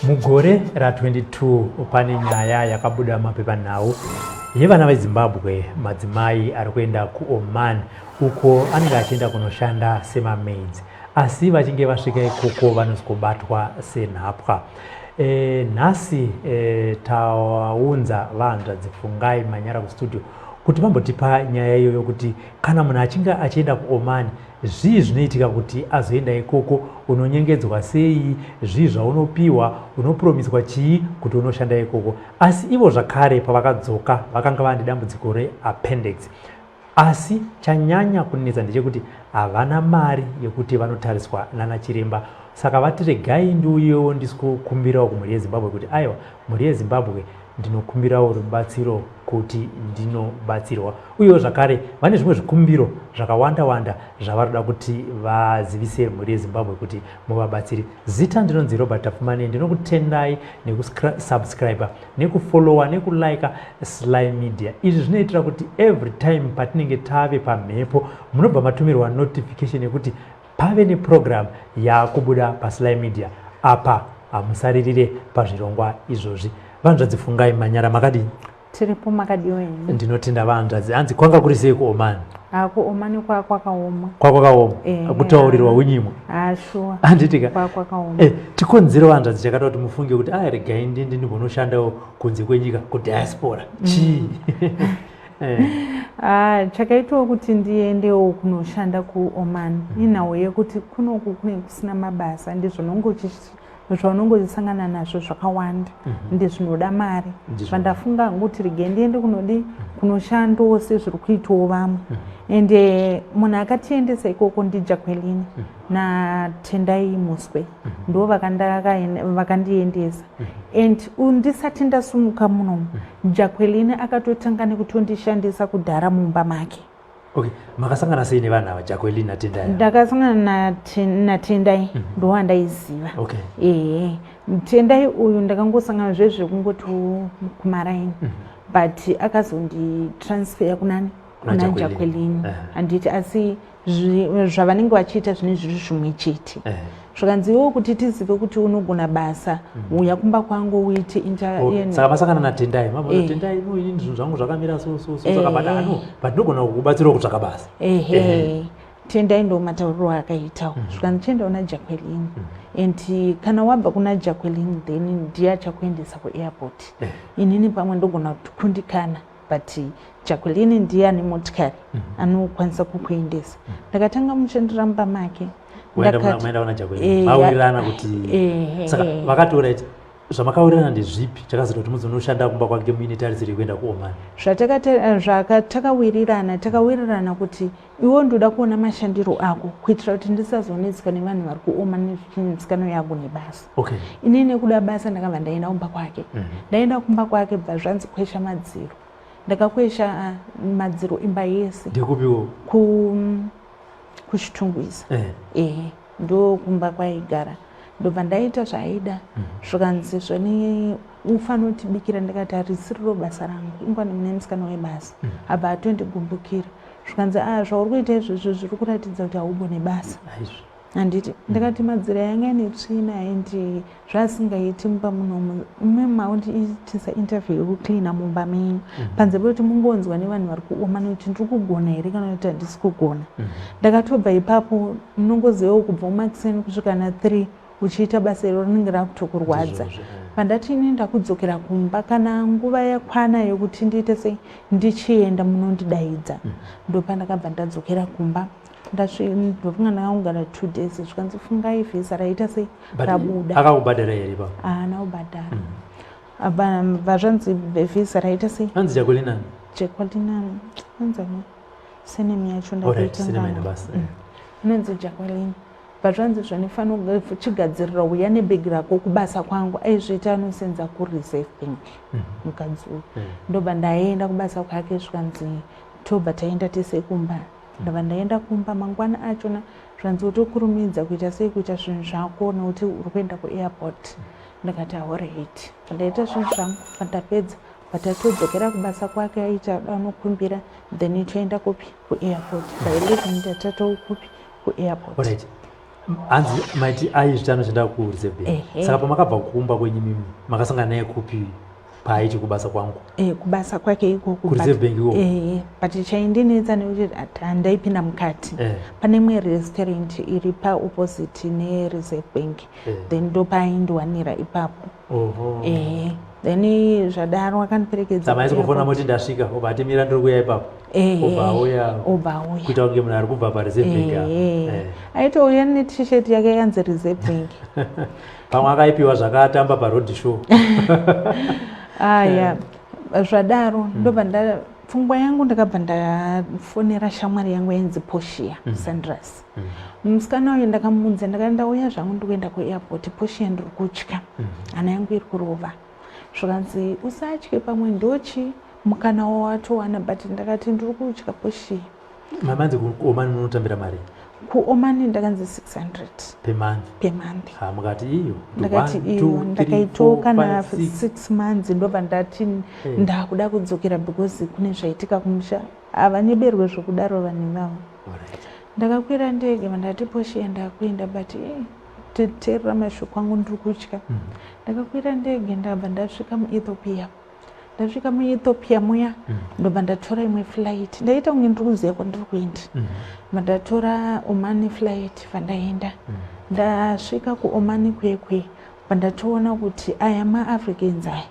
Mugore ra22 pane nyaya yakabuda mapepanhau yevana veZimbabwe, madzimai ari kuenda kuOman uko anenge achienda kunoshanda semamaids, asi vachinge vasvika ikoko vanozobatwa senhapwa. Nhasi taunza vahanzvadzi Fungai Manyara kustudio kuti vambotipa nyaya iyoyo, kuti kana munhu achinge achienda kuOman, zvii zvinoitika kuti azoenda ikoko, unonyengedzwa sei, zvii zvaunopiwa, unopromiswa chii kuti unoshanda ikoko. Asi ivo zvakare pavakadzoka vakanga vane dambudziko reappendix, asi chanyanya kunetsa ndechekuti havana mari yekuti vanotariswa nana chiremba. Saka vati regai ndiuyewo ndisikukumbirawo kumhuri yeZimbabwe kuti aiwa, mhuri yeZimbabwe, ndinokumbirawo rubatsiro kuti ndinobatsirwa. Uyewo zvakare vane zvimwe zvikumbiro zvakawanda wanda zvavanoda kuti vazivise mhuri yeZimbabwe kuti muvabatsiri. Zita ndinonzi Robert Tapfumane, ndinokutendai nekusubscribe, nekufollowa, nekulika Sly Media. Izvi zvinoitira kuti every time patinenge tave pamhepo munobva matumirwa notification yekuti pave neprogram yakubuda paSly Media. Apa hamusaririre pazvirongwa izvozvi. Vanzvadzi Fungai Manyara, makadini? Tiripo, makadiwa henyu? Ndinotenda, vanzvadzi. Hanzi kwanga kuri sei kuOman? Kuomani kwakaoma. Kwakwakaoma, kutaurirwa unyimwa. Shuwa. Handitika? Kwakaoma. Tikonzero, vanzvadzi, chakada kuti mufunge kuti aya regai ndindi ndimbonoshandawo kunze kwenyika, kudiaspora, chii? Ah, chakaitawo kuti ndiendewo kunoshanda kuOman inhau yekuti kunoku kune kusina mabasa, ndizvo zvaunonge uchisangana nazvo zvakawanda, ende zvinoda mari. Zvandafunga hangu kuti regai ndiende kunodi kunoshandawo sezviri kuitawo vamwe. Ende munhu akatiendesa ikoko ndiJaqueline naTendai Muswe, ndo vakandiendesa. And ndisati ndasumuka munomu, Jacqueline akatotanga nekutondishandisa kudhara mumba make. Okay, makasangana sei nevanhu ava, Jacqueline naTendai? Ndakasangana naTendai, ndowandaiziva. Ehe, Tendai uyu ndakangosangana zvezvekungoti kumaraini, but akazonditransfer kunani? Kuna Jacqueline, handiti? Asi zvavanenge vachiita zvine zviri zvimwe chete. Zvakanzi iwo kuti tizive kuti unogona basa, uya kumba kwangu uite. Saka masangana naTendai, mabona Tendai, no, inini zvinhu zvangu zvakamira so so so, saka but ano but ndogona kukubatsirawo kutsvaka basa. Ehe, Tendai ndo matauriro akaitawo. Zvikanzi chienda una Jacqueline, and kana wabva kuna Jacqueline then ndiye achakuendesa kuairport. Inini pamwe ndogona kukundikana, but Jacqueline ndiye ane motikari, anokwanisa kukuendesa. Ndakatanga mushandira mumba make. Maenda kuna Jacqueline, mawirirana kuti saka vakati alright, zvamakawirirana ndezvipi chakazoita kuti muzonoshanda kumba kwake muine tarisiro yekuenda kuOman? Zvatakawirirana, takawirirana kuti iwo ndoda kuona mashandiro ako kuitira kuti ndisazonetswa nevanhu vari kuOman nezvichimitsikano yako nebasa. Inini nekuda basa ndakabva ndaenda kumba kwake. Ndaenda kumba kwake, bva zvanzi kwesha madziro. Ndakakwesha madziro imba yese. Ndekupiwo? KuChitungwiza. Ehe, ndo kumba kwaigara. Ndobva ndaita zvaaida. Zvikanzi zvoni ufanira kutibikira. Ndikati harisiriro basa rangu, ingwani mune musikana webasa. Abva atondigumbukira, zvikanzi a zvauri kuita izvozvo zviri kuratidza kuti haugone basa, handiti? Ndikati madziro yanga ine tsvina and zvaasingaiti mumba munomu memaundiitisa interview yekucleana mumba menyu, panze pekuti mungonzwa nevanhu vari kuoma nekuti ndiri kugona here kana kuti handisi kugona. Ndakatobva ipapo. Munongozivawo kubva mumakiseni kusvika na3 uchiita basa iro rinenge rakutokurwadza. Pandati ini ndakudzokera kumba, kana nguva yakwana yokuti ndiite sei ndichienda, munondidaidza. Ndopandakabva ndadzokera kumba. Ndofunga ndakangogara 2 days, zvikanzi Fungai, vhisa raita sei? Rabuda. Akakubhadhara here pa? Haana kubhadhara. Bva zvanzi vhisa raita sei? Anzi Jacqueline ani? Jacqueline anzi ani? Surname yacho ndakuitanganwa. Basa. Anonzi Jacqueline. Bva zvanzi zvanifanira chigadzirira, uya nebhegi rako kubasa kwangu. Aizviita anosenza kuReserve Bank mukadzi uyu. Ndobva ndaenda kubasa kwake, zvikanzi tobva taenda tese kumba. Ndabva ndaenda kumba mangwana achona, zvanzi utokurumidza kuita sei, kuita zvinhu zvako nekuti uri kuenda kuairport. Ndakati alright. Ndaita zvinhu zvangu, pandapedza patatodzokera kubasa kwake, aita anokumbira, then toenda kupi? Kuairport. By 11 ndatatokupi? Kuairport. Alright. Hanzi maiti aizviti anoshanda kuReserve Bank. Saka pamakabva kumba kwenyu mimi, makasangana naye kupi paaiti kubasa kwangu? Kubasa kwake ikoko. KuReserve Bank ikoko? But chaindinetsa nekuti handaipinda mukati. Pane imwe restaurant iri paopposite neReserve Bank, then ndopaindiwanira ipapo. Then zvadaro akandiperekedza. Samaisi kufona moti ndasvika, obva ati mira, ndiri kuuya ipapo? Obva auya? Obva auya. Kuita kunge munhu ari kubva paReserve Bank apa. Aitouya neT-shirt yake yakanzi Reserve Bank. Pamwe akaipiwa zvakatamba paroad show. Aya, zvadaro ndobva nda pfungwa yangu, ndakabva ndafonera shamwari yangu yainzi Poshia Sandras. Musikana uyu ndakamuudza, ndakati ndauya zvangu, ndikuenda kuairport. Poshia, ndiri kutya, hana yangu iri kurova. Zvikanzi usatye, pamwe ndochi mukana wawatowana. But ndakati ndiri kutya, Poshia. Mamanzi kuOmani munotambira mari? KuOmani ndakanzi 600. Pemonth? Pemonth. Ha, mukati iyo? Ndakati iyo ndakaitawo kana 6 months, ndobva ndati ndakuda kudzokera because kune zvaitika kumusha. Havanyeberwe zvokudaro vanhu ivavo. Ndakakwira ndege, vandati Poshia, ndakuenda, but teerera mashoko angu, ndiri kutya. Ndakakwira ndege, ndabva ndasvika muEthiopia. Ndasvika muEthiopia muya, ndobva ndatora imwe flight. Ndaita kunge ndiri kuziva kwandiri kuenda. Bva ndatora Omani flight, bva ndasvika kuOmani kwekwe, bva ndatoona kuti aya maAfricans aya,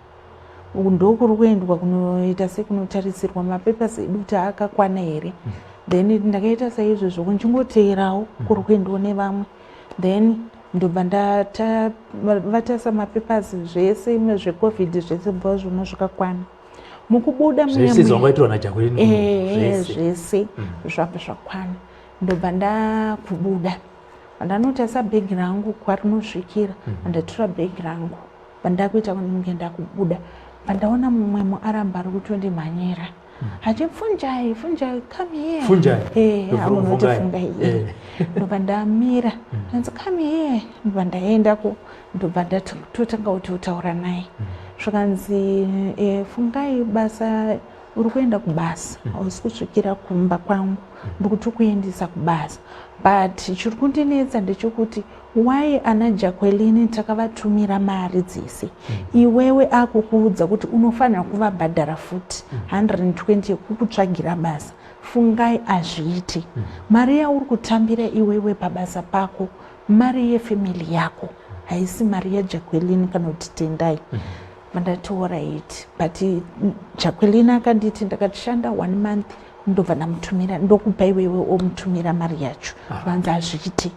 uku ndokuri kuendwa kunoita sekunotarisirwa mapapers edu kuti akakwana here. Then ndakaita saizvozvo, kunchingoteerawo kuri kuendiwa nevamwe. Then ndobva vatasa mapapers zvese zveCovid zvese, bva zvona zvakakwana. Mukubuda Zvese zvangaitirwa naJacqueline? Zvese. Zvese zvabva zvakwana. Ndobva ndakubuda, ndanotasa bhegi rangu kwarinosvikira. Ndatora bhegi rangu, pandakuita kunge ndakubuda, pandaona mumwe muArab ari kutondimhanyira achi, "Fungai, Fungai, come here." Fungai? Amunoti Fungai. Ndobva ndamira, anzi, "Come here." Ndobva ndaendako, ndobva ndatotanga kutotaura naye. Zvakanzi, "Fungai, basa, uri kuenda kubasa, hausi kusvikira kumba kwangu, ndiri kutokuendesa kubasa. But chiri kundinetsa ndechekuti why ana Jacqueline takavatumira mari dzese, iwewe akukuudza kuti unofanira kuvabhadhara futi 120 yekukutsvagira basa? Fungai, azviiti. Mari yauri kutambira iwewe pabasa pako mari yefamily yako, haisi mari yaJacqueline kana kuti Tendai." Vandati alright, but Jacqueline akanditi ndakatishanda one month, ndobva ndamutumira, ndokupa iwewe omutumira mari yacho. Vanzi hazviiti,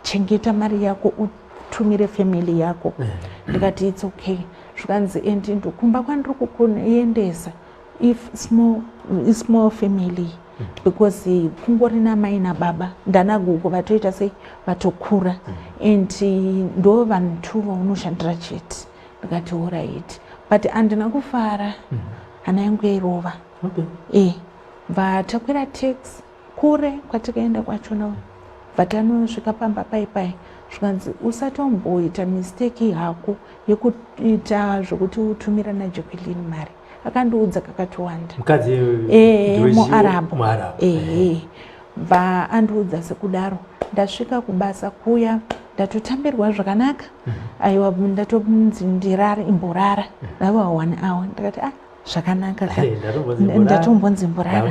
chengeta mari yako utumire family yako. Ndikati it's okay. Zvikanzi and ndokumba kwandiri kukuendesa if small, small family, because kungori namai nababa, ndanagogo vatoita sei, vatokura, and ndo vanhu two vaunoshandira chete. Ndikati alright, but handina kufara, hana yangu yairova. Bva takwira taxi kure kwatikaenda kwachona, bva tanosvika pamba pai pai. Zvikanzi usatomboita mistake hako yekuita zvokuti utumira naJacqueline mari. Akandiudza kakatowanda. Mukadzi? MuArab. Ehe, bva andiudza sekudaro. Ndasvika kubasa kuya, ndatotambirwa zvakanaka. Aiwa, ndatonzi ndirare, imborara rava one hour. Ndakati ah, zvakanaka ka, ndatombonzi mborara.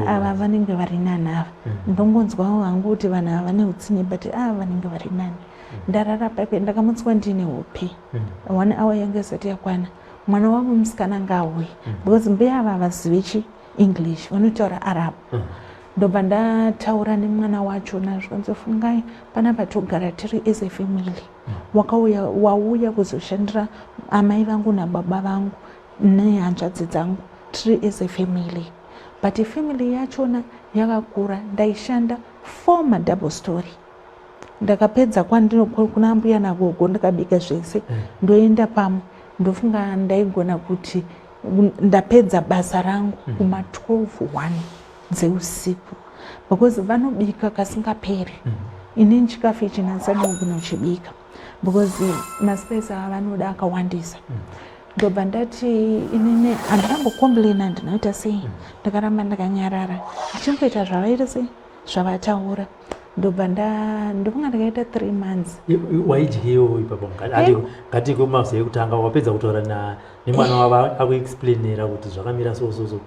Ava vanenge vari nani ava. Ndongonzwawo hangu kuti vanhu ava vane utsinye, but ava vanenge vari nani. Ndarara paipe, ndakamutswa ndine hope. One hour yange isati yakwana, mwana wavo musikana ngaauye, because mbuya ava havazivi chi English, vanotaura Arab. Ndobva ndataura nemwana wachona. Zvikanzi, "Fungai, panapa togara tiri as a family. Wakauya, wauya kuzoshandira amai vangu nababa vangu nehanzvadzi dzangu, tiri as a family, but family yachona yakakura." Ndaishanda four madouble story. Ndakapedza kwandino kuna mbuya nagogo, ndakabika zvese, ndoenda pamwe. Ndofunga ndaigona kuti ndapedza basa rangu kuma 12 1 dzeusiku, because vanobika kasingaperi. Inini chikafu ichi ndandisati kunochibika because maspice ava vanoda akawandisa. Ndobva ndati inini handinambocomplaina, handinoita sei. Ndakaramba ndakanyarara ndichingoita zvavaita sei, zvavataura. Ndobva ndofunga ndakaita 3 months. Waidyiwo ipapo? Ngati kumazuva ekutanga wapedza kutaura nemwana wavo, akuexplainera kuti zvakamira so so so,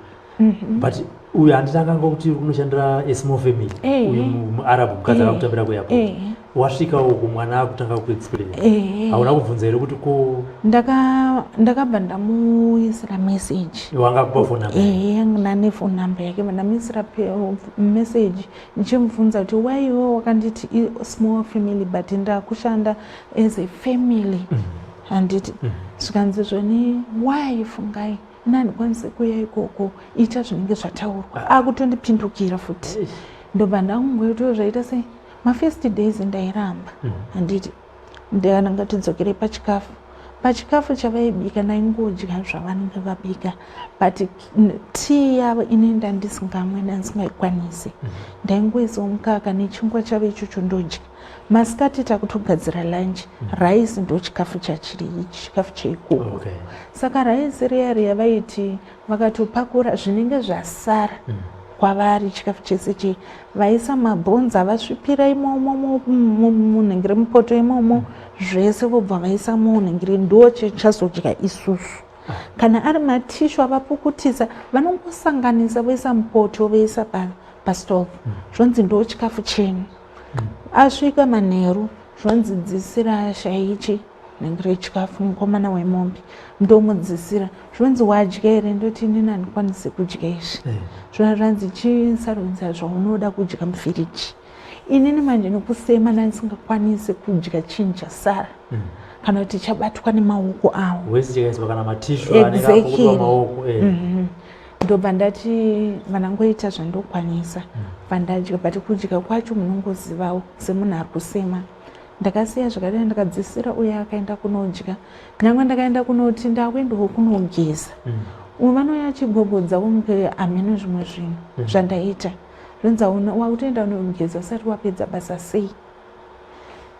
but uyu handiti akanga kuti uri kunoshandira a small family? Uyu muArab mukadzi akakutambira kuairport, wasvika uku mwana akutanga kuexplain, hauna kubvunza here kuti ko? Ndakabva ndamuisira message. Wanga kupa phone number? Ehe, ndane phone number yake. Ndamuisira message ndichimubvunza kuti why iwe wakanditi small family, but ndakushanda as a family, handiti? Zvikanzi zvoni, why Fungai, ini handikwanisi kuuya ikoko, ita zvinenge zvataurwa. Akutondipindukira futi. Ndobva ndangoitawo zvaita sei, mafirst days ndairamba, handiti? Ndikana ngatidzokere pachikafu. Pachikafu chavaibika ndaingodya zvavanenge vabika, but tii yavo ini ndandisingamwe, ndandisingaikwanisi. Ndaingoisawo mukaka nechingwa chavo ichocho ndodya. Masikati takutogadzira lunch, rice ndo chikafu chachiri, chikafu cheikoko. Saka rice riya riya vaiti vakatopakura zvinenge zvasara kwavari, chikafu chese chei vaisa mabhonzi avasvipira imomo munhengere mupoto imomo, zvese vobva vaisa munhengere, ndo chachazodya isusu. Kana ari matishu avapukutisa, vanongosanganisa voisa mupoto, voisa pastove, zvonzi ndo chikafu chenyu. Asvika manheru, zvonzi dzisira shaichi nhengere chikafu mukomana wemombe, ndomudzisira. Zvonzi wadya here? Ndoti inini handikwanisi kudya izvi. Zvona zvanzi chisarudza zvaunoda kudya mufiriji. Inini manje nokusema ndandisingakwanisi kudya chinhu chasara kana kuti chabatwa nemaoko avo. Wese chikaiswa kana matishu anenge apukutwa maoko. Ndobva ndati vanangoita zvandokwanisa, vandadya, but kudya kwacho munongozivawo semunhu ari kusema. Ndakasiya zvakadai, ndakadzisira uye akaenda kunodya. Nyange ndakaenda kunoti ndakuendawo kunogeza, umwe vanouya achigogodza kunge hameno zvimwe zvinhu zvandaita. Zvinzi wakutoenda unogeza usati wapedza basa sei?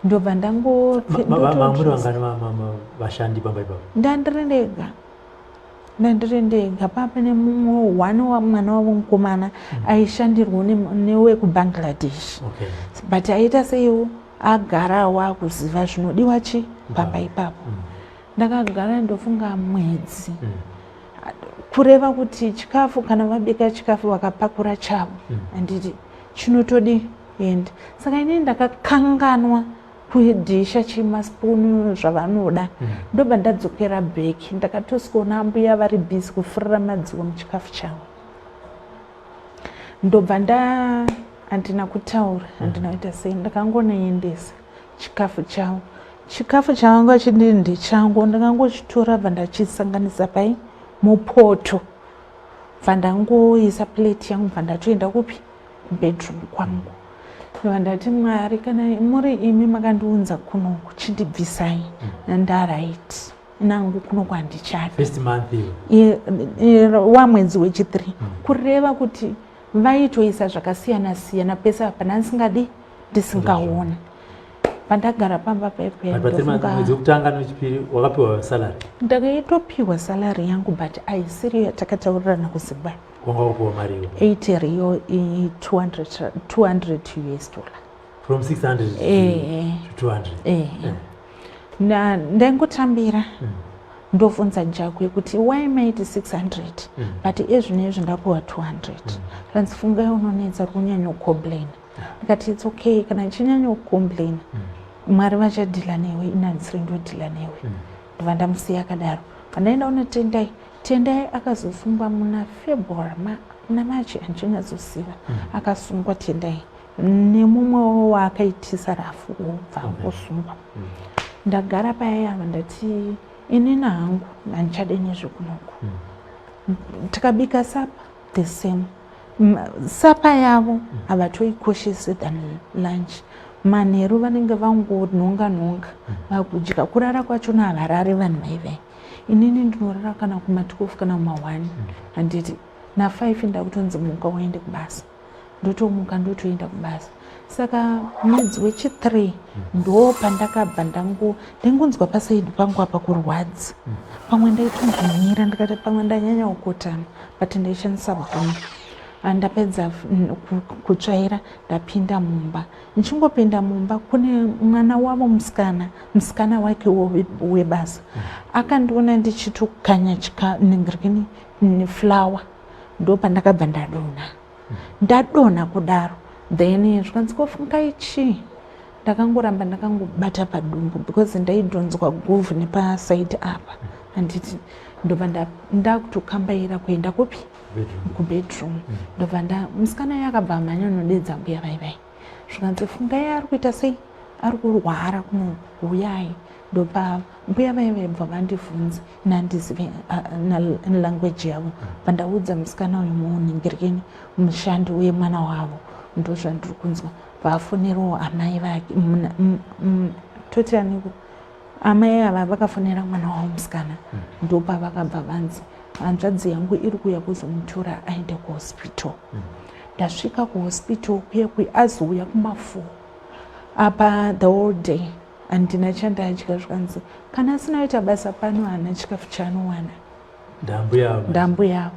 Ndobva ndango Mamuri vangani vashandi pamba ipapo? Ndandiri ndega, ndandiri ndega. Papa nemumwe one mwana wavo mukomana aishandirwa newekuBangladesh, but aita seiwo agarawo akuziva zvinodiwa chi pamba ipapo. Ndakagara ndofunga mwedzi, kureva kuti chikafu kana vabika chikafu vakapakura chavo, handiti chinotodi ende? Saka inini ndakakanganwa kudhisha chimasipunu zvavanoda. Ndobva ndadzokera back, ndakatosvikoona ambuya vari busy kufurira madziwo muchikafu chavo. Ndobva nda handina kutaura, handina kuita sei, ndakangonoendesa chikafu chavo. Chikafu chavanga chindii ndechangu, ndakangochitora, bva ndachisanganisa pai mupoto, bva ndangoisa plate yangu, bva ndatoenda kupi, kubedroom kwangu. Ndobva ndati, Mwari, kana muri imi makandiunza kunoku, chindibvisai, ndaright nangu kunoku handichadi. First month iyo? Wamwedzi wechi3. Kureva kuti vaitoisa zvakasiyana siyana pese apa ndandisingadi, ndisingaoni. Pandagara pamba Mwedzi wekutanga newechipiri wakapiwa salary? Ndakaitopiwa salary yangu, but aisiriyo yatakataurirana kuZimbabwe. Wanga wapiwa mariwo? 80 riyo i 200, 200 US dollar. From 600 to 200? Eh. Ndaingotambira, ndobvunza Jakwe kuti why maiti 600, but ezvinezvi ndapiwa 200? Zvanzi, Fungai, unonetsa, uri kunyanya kucomplaina. Ndikati it's okay, kana ndichinyanya kucomplaina, Mwari vachadeala newe, ini handisiri ndodeala newe. Ndobva ndamusiya akadaro. Pandaenda kuna Tendai, Tendai akazosungwa muna February, muna March, handichanyatsoziva. Akasungwa Tendai nemumwewo waakaitisa rafu, wobva angosungwa. Ndagara paya, ndati inini hangu handichade nezvekunoku. Tikabika supper the same. Supper yavo havatoikoshese than lunch. Manheru vanenge vangonhonga nhonga vakudya. Kurara kwachona havarari vanhu vaivai. Inini ndinorara kana kuma12 kana kuma1, handiti? Na5 ndakutonzi muka uende kubasa, ndotomuka ndotoenda kubasa. Saka mwedzi wechi3 ndo pandakabva ndangu ndaingonzwa pasaidi pangu apa kurwadza. Pamwe ndaitombomira ndikati pamwe ndanyanya kukotama, but ndaishandisa bhunu. Ndapedza kutsvaira, ndapinda mumba. Ndichingopinda mumba, kune mwana wavo musikana, musikana wake webasa, akandiona ndichitokanya ningirikini flour. Ndo pandakabva ndadonha. Ndadonha kudaro, then zvikanzi, "Kofungai chii?" Ndakangoramba ndakangobata padumbu because ndaidhonzwa guvhu nepasaidi apa, handiti? Ndobva ndakutokambaira kuenda kupi? Kubedroom. Ndobva nda musikana uyo akabva amhanya unodedza mbuya vaivai. Zvikanzi, "Fungai ari kuita sei? Ari kurwara kuno, uyai." Ndopa mbuya vaivai bva vandibvunza nandizive language yavo. Pandaudza musikana uyu munhingirikeni, mushandi uye mwana wavo, ndo zvandiri kunzwa. Vafonerawo amai vake, toti aniko, amai ava vakafonera mwana wavo musikana. Ndopavakabva vanzi hanzvadzi yangu iri kuuya kuzomutora aende kuhospital. Ndasvika kuhospital kuye kuye, azouya kuma4 apa. The whole day handina chandadya. Zvikanzi kana asina kuita basa pano, haana chikafu chaanowana. Ndambuya. Ndambuya.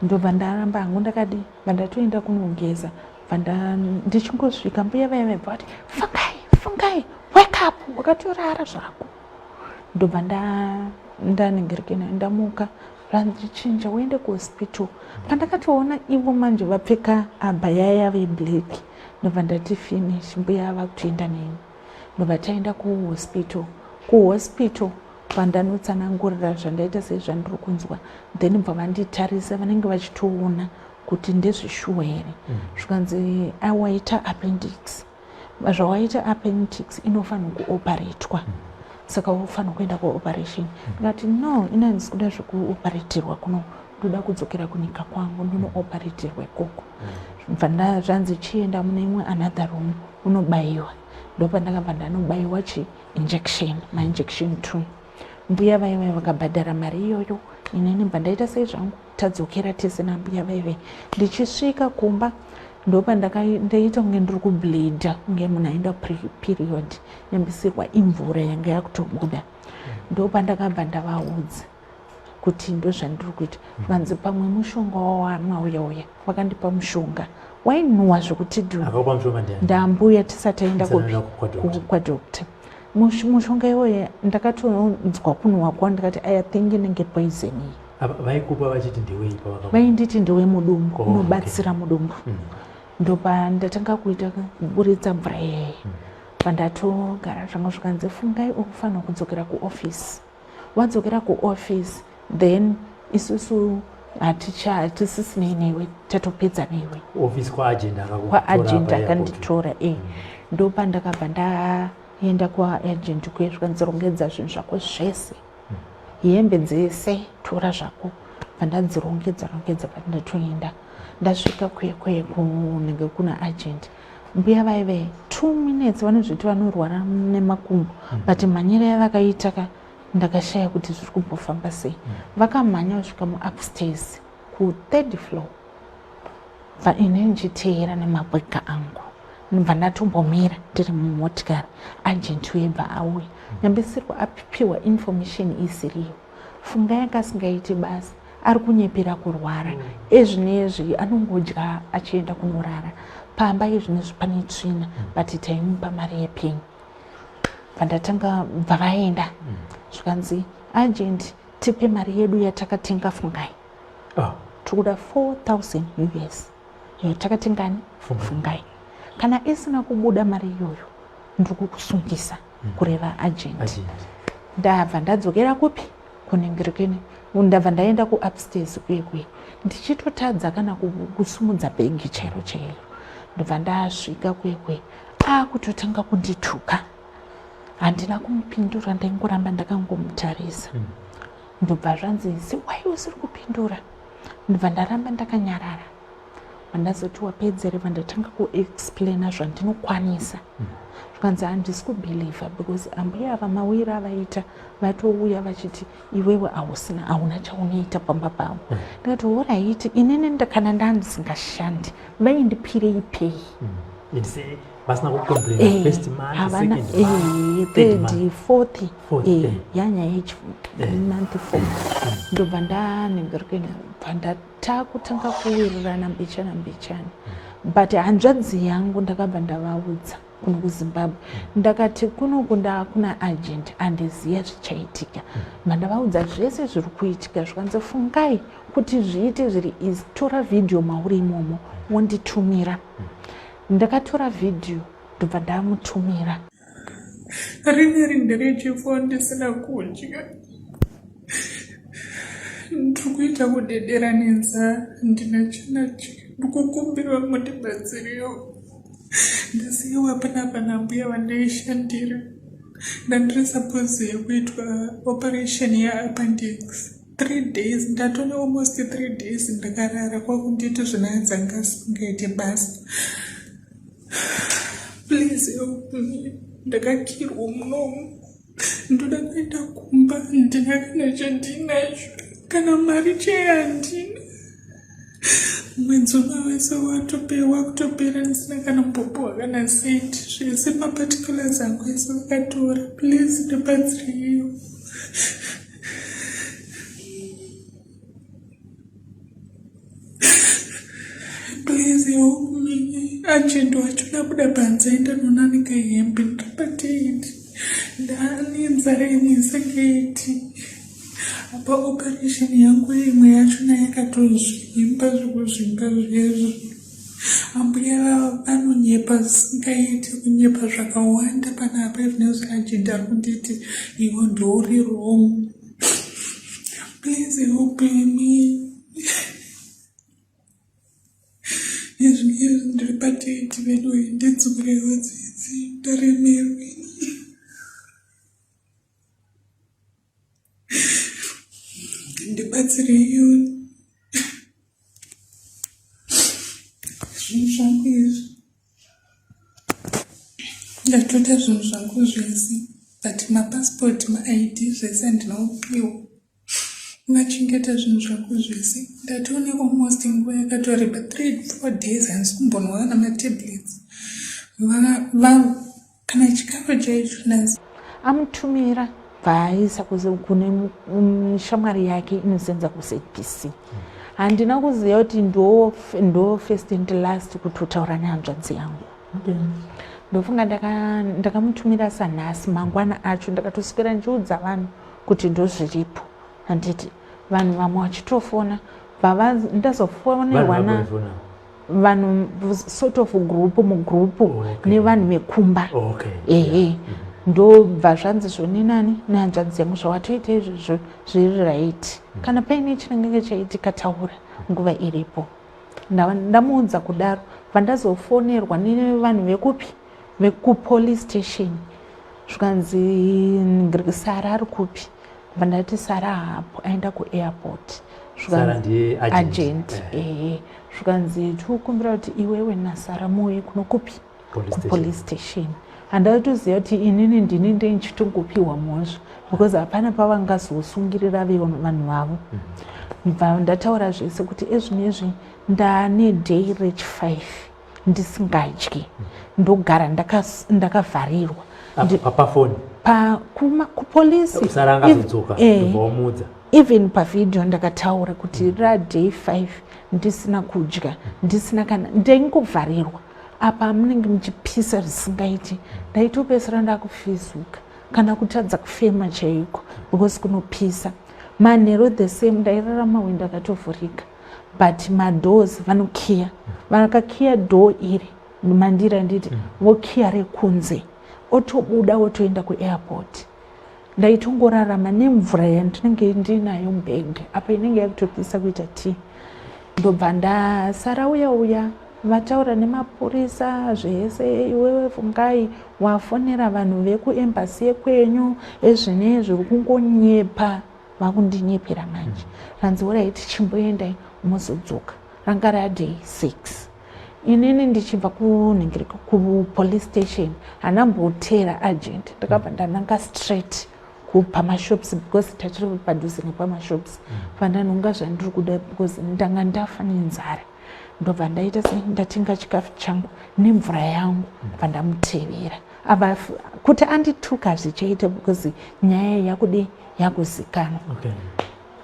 Ndobva ndaramba hangu ndakadi, bva ndatoenda kunogeza. Bva ndichingosvika, mbuya vaya vaibva vati, "Fungai, Fungai, wake up, wakatorara zvako." Ndobva ndaningirikina, ndamuka. Zvandichinja uende kuhospital. Pandakatoona ivo manje vapfeka abaya yavo yeblack, ndobva ndati finish, mbuya ava kutoenda neni. Ndobva taenda kuhospital. Kuhospital pandanotsanangurira zvandaita, sei, zvandiri kunzwa, then bva vanditarisa, vanenge vachitoona kuti ndezveshuwa here. Zvikanzi, "Awaita appendix. Zvawaita appendix inofanira kuoparetwa, saka ufanira kuenda kuoperation." Ndikati, "No, ina handisi kuda zvekuoparetirwa kuno, ndoda kudzokera kunyika kwangu ndonooparetirwa ikoko." Bva zvanzi, "Chienda mune imwe another room unobayiwa." Ndopandakabva ndanobayiwa chiinjection, mainjection two. Mbuya vaive vakabhadhara mari iyoyo. Inini bva ndaita sei zvangu, tadzokera tese nambuya vaive. Ndichisvika kumba, ndopandaita kunge ndiri kubleeda, kunge munhu aenda period, yambisirwa imvura yanga yakutobuda. Ndopandakabva ndavaudza kuti ndozvandiri kuita. Vanzi pamwe mushonga wawanwa uya uya. Vakandipa mushonga wainhuhwa zvokuti dhu. Ndambuya, tisati aenda kwadoctor. Mushonga iwoyo ndakatonzwa kunhuhwa kwawo, ndikati, "I think inenge poison iyi." Vaikupa vachiti ndewei? Vainditi ndewe mudumbu. Unobatsira mudumbu. Ndopa ndatanga kuita kuburitsa mvura iyeye. Pandatogara zvanga, zvikanzi, "Fungai, ukufanira kudzokera kuofisi. Wadzokera kuofisi, then isusu hatisisinei newe, tatopedza newe." Kwaagent. Akanditora e. Ndopandakabva ndaenda kwaagent kuye. Zvikanzi, "Rongedza zvinhu zvako zvese, hembe dzese tora zvako." Pandadzirongedza rongedza, pandatoenda, ndasvika kuye kuye kunenge kuna agent, mbuya vaive 2 minutes vanozviti vanorwara nemakumbo, but mhanyiro yavakaita ka, ndakashaya kuti zviri kumbofamba sei. Vakamhanya kusvika muupstairs kuthird floor. Bva ini ndichiteera nemabwega angu, ndobva ndatombomira ndiri mumotikari. Agent uye bva auya, nyambisirwa apiwa information isiriyo. Funga yanga asingaiti basa, ari kunyepera kurwara. Ezvinezvi anongodya achienda kunorara pamba, ezvinezvi pane tsvina, but taimupa mari yepeni. Bva bva vaenda. Zvikanzi, "Agent, tipe mari yedu yatakatenga Fungai." Tikuda 4000 US iyo takatengani Fungai. Kana isina kubuda mari iyoyo, ndiri kukusungisa, kureva agent. Ndabva ndadzokera kupi? Kuningirikeni. Ndabva ndaenda kuupstairs kuye kuye, ndichitotadza kana kusumudza bhegi chairo chairo. Ndobva ndasvika kuye kuye, akutotanga kundituka. Handina kumupindura, ndaingoramba ndakangomutarisa. Ndobva zvanzi, "Why usiri kupindura?" Ndobva ndaramba ndakanyarara. Vandazoti, "Wapedzere?" Vandatanga kuexplaina zvandinokwanisa. Zvikanzi, "Handisi kubelieva because ambuya ava mawiro avaita, vatouya vachiti iwewe hausina, hauna chaunoita pamba pavo." Ndikati, "Alright, inini kana ndandisingashandi, vaindipirei pay?" Vasina kucomplaina first month, second month, third month, fourth, yanyaya yechimonth four. Ndobva ndanhingirikini, bva ndatakutanga kuwirirana mbichana mbichana. But hanzvadzi yangu ndakabva ndavaudza kuno kuZimbabwe, ndakati kunoku ndakuna agent, andiziva zvichaitika. Mandavaudza zvese zviri kuitika, zvikanzi, "Fungai, kuti zviite zviri easy, tora vhidhiyo mauri imomo wonditumira." Ndakatora vhidhiyo, ndobva ndamutumira. Rineri nderechifo, ndisina kudya, ndiri kuita kudedera nenzara, ndina chanadya. Ndikukumbira mundibatsirewo. Ndasiyiwa panapa nambuya vandaishandira. Ndandiri suppose yekuitwa operation yeappendix 3 days, ndatone almost 3 days ndakarara. Kwakunditi zvinanzanga singaite basa. Please help me, ndakakirwa munomu, ndoda kuenda kumba, ndina kana chandinacho, kana mari chaiyo handina. Mwedzi uno wese wakutopera ndisina kana mbopuwa kana sendi. Zvese maparticulars angu ese vakatora. Please ndibatsireiwo. Please help me. Agent wacho ndabuda panze, ndanonanika hembe, ndapatei, ndane nzara imwe isingaiti. Apa operation yangu imwe yachona yakatozvimba zvekuzvimba zvezvo. Ambuya vava vanonyepa zvisingaiti, kunyepa zvakawanda panapa. Izvinezvi agent ari kunditi iwe ndouri wrong. Please help me. Izvi ndiri pateti vedu, ndidzukirewo tsitsi, ndaremerwa. Ndibatsireiwo, zvinhu zvangu izvi ndatota, zvinhu zvangu zvese, but mapasipoti, maID, zvese handina kupiwa. Vachengeta zvinhu zvangu zvese. Ndatone almost nguva yakatoreba, 3, 4 days, handisi kumbonwa kana matablets kana chikafu chaicho. Amutumira, bvaaisa kune shamwari yake inosenza kuZBC. Handina kuziva kuti ndo first and last kutotaura nehanzvadzi yangu. Ndofunga ndakamutumira sanhasi, mangwana acho ndakatoswera ndichiudza vanhu kuti ndozviripo. Handiti vanhu vamwe vachitofona, bva ndazofonerwa na vanhu sort of group mugroup nevanhu vekumba. Ehe, ndobva zvanzi zvoninani nehanzvadzi yangu, zvawatoita izvozvo zviri right. Kana paine chinenge chaitika, taura nguva iripo. Ndamuudza kudaro, bva ndazofonerwa nevanhu vekupi, vekupolice station, zvikanzi, "Sara ari kupi?" Bva ndati, "Sara hapo, aenda kuairport." Agent, ehe. Zvikanzi, "Tikukumbira kuti iwewe naSara muuye kuno kupi, kupolice station." Handatoziva kuti inini ndini ndendichitongopiwa mhosva, because hapana pavangazosungirira vanhu vavo. Bva ndataura zvese kuti ezvinezvi ndane day rechi5 ndisingadyi, ndogara ndakavharirwa. Pafoni? Kupolisi. Wamuudza? Even pavhidhiyo ndakataura kuti raday 5 ndisina kudya, ndisina kana, ndaingovharirwa. Apa munenge muchipisa zvisingaiti, ndaitopesera ndakufizuka kana kutadza kufema chaiko because kunopisa. Manheru the same, ndairara mawindo akatovhurika, but madoors vanokiya. Vakakiya door iri mandiri, handiti, vokiya rekunze, otobuda otoenda kuairport. Ndaitongorarama nemvura yandinenge ndinayo mubhegi, apa inenge yakutopisa kuita tii. Ndobva ndasara uya uya vataura nemapurisa zvese, "Iwewe Fungai, wafonera vanhu vekuembasi yekwenyu ezvinezvi, uri kungonyepa." Vakundinyepera manje. Ranzi, "Alright, chimboendai muzodzoka." Ranga raday 6. Inini ndichibva kunhingiriko kupolice station, handambotera agent, ndakabva ndananga straight kupamashops because tatiri padhuze nepamashops. Pandanhonga zvandiri kuda because ndanga ndafa nenzara. Ndobva ndaita sei, ndatenga chikafu changu nemvura yangu, bva ndamutevera. Ava kuti andituka hazvichaita because nyaya yakudi yakuzikanwa.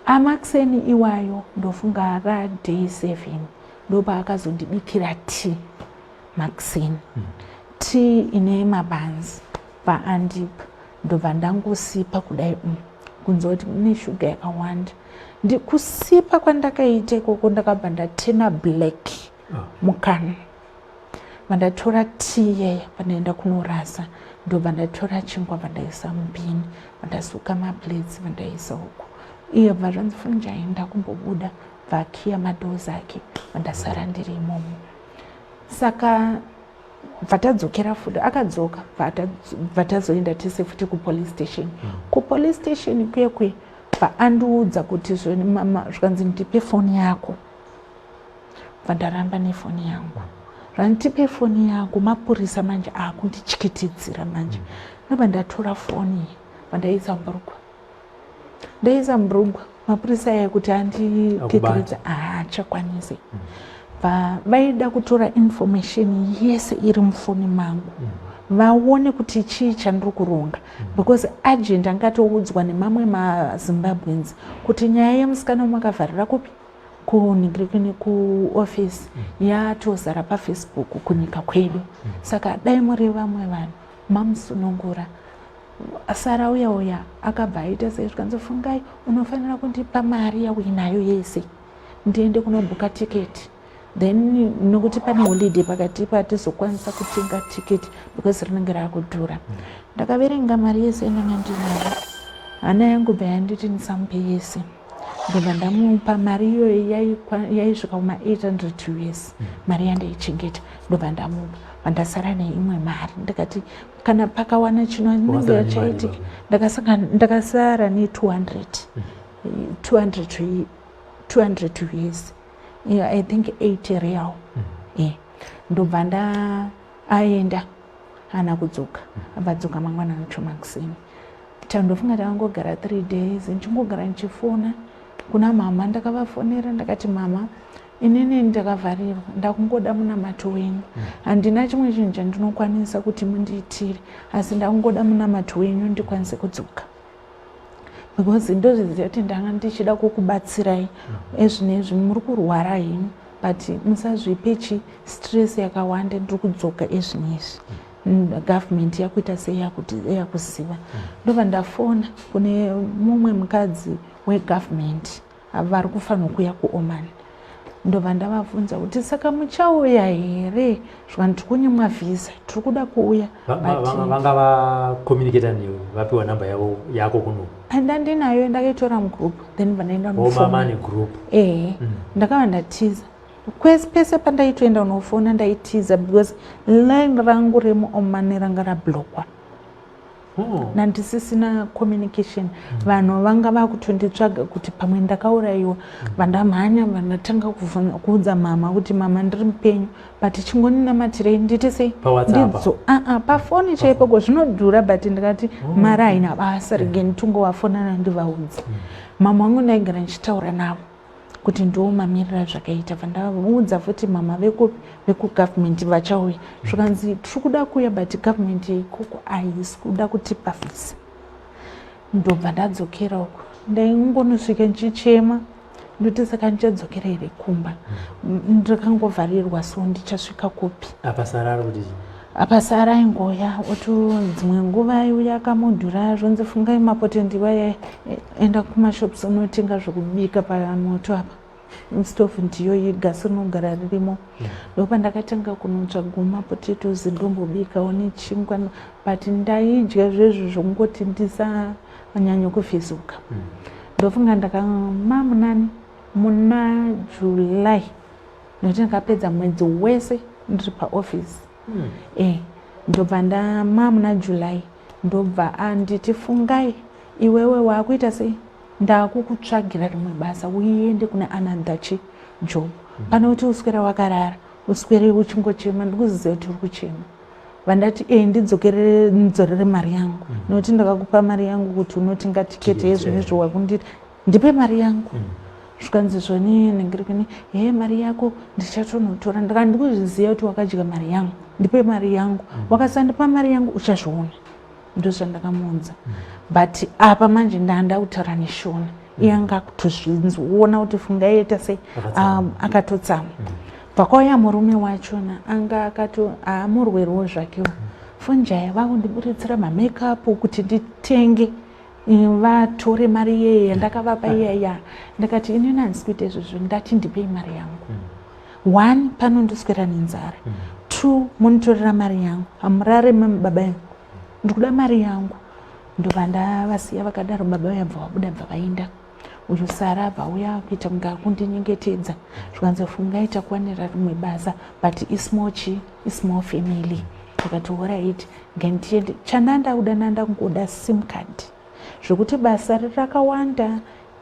Amakuseni iwayo, ndofunga raday 7, ndopaakazondibikira tea makuseni, tea ine mabanzi. Paandipa, ndobva ndangosipa kudai, kunzwa kuti mune shuga yakawanda. Ndikusipa kwandakaita ikoko, ndakabva ndatena black mukanwa. Vandatora tea yeya, vandaenda kunorasa. Ndobva ndatora chingwa, vandaisa mubhini, vandasuka maplates, vandaisa uko. Iye bva zvanzi, "Fungai, ndakumbobuda." Bvakiya madoors ake, vandasara ndiri imomo. Saka bva tadzokera futi, akadzoka, bva tazoenda tese futi kupolice station. Kupolice station kwekwe, bva andiudza kuti zvoni mama, zvikanzi, "Ndipe foni yako." Bva ndaramba nefoni yangu. Zvandipe foni yangu, mapurisa manje akundityitidzira manje. Ndobva ndatora foni, bva ndaisa mburugwa, ndaisa mburugwa. Mapurisa aya kuti andikekeredza haachakwanisi. Bva vaida kutora information yese iri mufoni mangu, vaone kuti chii chandiri kuronga, because agent angatoudzwa nemamwe maZimbabweans kuti nyaya yemusikana wamakavharira kupi, kunhingirikini, kuofisi, yatozara paFacebook kunyika kwedu. Saka dai muri vamwe vanhu mamusunungura. Sara uya uya akabva aita sei, zvikanzi, "Fungai, unofanira kundipa mari yauinayo yese, ndiende kunobhuka tiketi then, nokuti pane holiday pakati patizokwanisa kutenga tiketi because rinenge raakudhura." Ndakaverenga mari yese yandanga ndinayo. Hana yangu bva yanditi ndisamupe yese. Ndobva ndamupa mari iyoyo, yaisvika kuma800 US, mari yandaichengeta. Ndobva ndamupa, vandasara neimwe mari. Ndikati kana pakawana chinonenge Wakasara nemari chaitika. ipapo? Ndakasara ne200, 200, 200 US. Yeah, I think 80 real. Ndobva nda aenda, haana kudzoka. Abva mangwana acho makuseni. Tandofunga takangogara 3 days ndichingogara ndichifona kuna mama. Ndakavafonera, ndakati, "Mama, inini ndakavharirwa, ndakungoda munamato wenyu. Handina chimwe chinhu chandinokwanisa kuti mundiitire, asi ndakungoda munamato wenyu ndikwanise kudzoka, because ndozviziva kuti ndanga ndichida kukubatsirai. Ezvinezvi muri kurwara henyu, but musazvipe chi stress yakawanda. Ndiri kudzoka ezvinezvi. Government yakuita sei, yakuziva." Ndobva ndafona kune mumwe mukadzi wegovernment vari kufanirwa kuuya kuOman. Ndobva ndavabvunza kuti, "Saka muchauya here?" Zvikanzi, "Tiri kunyimwa vhisa, tiri kuda kuuya." Vanga vacommunicata newe, vapiwa namba yavo yako kuno? Andandinayo, ndakaitora mugroup, then vandaenda. Omamani group? Ehe. Ndakava ndatiza kwese. Pese pandaitoenda unofona ndaitiza, because line rangu remuOmani ranga rablockwa. Nandisisina communication. Vanhu vanga vakutonditsvaga kuti pamwe ndakaurayiwa. Vandamhanya, vandatanga kuudza mama kuti, "Mama, ndiri mupenyu, but chingoninamatirei nditi sei." PaWhatsApp? Ndidzo aa pafoni chaipoko zvinodhura, but ndikati mari haina basa, rege nditongovafonana ndivaudze. Mama vangu ndaigara ndichitaura navo kuti ndiwo mamiriro zvakaita. Vandavaudza futi mama vekupi, vekugovernment vachauya. Zvikanzi, "Tiri kuda kuuya, but government yeikoko haisi kuda kutipa vhisa." Ndobva ndadzokera uko. Ndaingonosvika ndichichema, ndoti, "Saka ndichadzokera here kumba? Ndakangovharirwa, so ndichasvika kupi?" Apa Sara ari kuti? Apa Sara aingoya oto dzimwe nguva uya akamudhura, zvonzi, "Fungai, mapoto ndiwa, enda kumashops unotenga zvokubika pamoto apa, stove ndiyo, gasi rinogara ririmo." Ndopandakatanga kunotsvaga mapotatoes, ndombobikawo nechingwa, but ndaidya zvezvo zvokungoti ndisanyanya kuvhizuka. Ndofunga ndakama munani, muna July, nokuti ndakapedza mwedzi wese ndiri paofisi. Ndobva ndama muna July, ndobva anditi, "Fungai, iwewe waakuita sei, ndakukutsvagira rimwe basa, uende kune another chi job, pane kuti uswere wakarara, uswere uchingochema. Ndikuziziva kuti uri kuchema." Vandati, "E, ndidzokerere, ndidzorere mari yangu, nokuti ndakakupa mari yangu kuti unotenga tiketi. Tiketi, Yezvinezvo wakunditi ndipe mari yangu." Zvikanzi zvoni nengirikini, he, mari yako ndichatonotora. Ndaka ndikuzviziva kuti wakadya mari yangu, ndipe mari yangu. Wakasandipa mari yangu uchazviona. Ndozvandakamuudza. But apa manje ndanda kutaura neShona, iye anga kutozvinzona kuti Fungai yaita sei. Akatsamwa. Akatotsamwa. Pakauya murume wachona, anga akato haamurwerewo zvakewo. Funjaya vakundiburitsira mamakeup kuti nditenge, vatore mari iyeye yandakavapa iyaya. Ndakati inini handisi kuita izvozvo, ndati ndipei mari yangu. One, pano ndoswera nenzara. Two, munitorera mari yangu, hamurare baba yangu, ndikuda mari yangu. Ndobva ndavasiya vakadaro. Baba vayabva vabuda, bva vaenda. Uyu Sara abva auya kuita kunge akundinyengetedza, zvikanzi, "Fungai, takuwanira rimwe basa, but ismall chi ismall family." Ndikati, "Alright, ngandiende." Chandandakuda, ndandangoda SIM card, zvekuti basa rakawanda,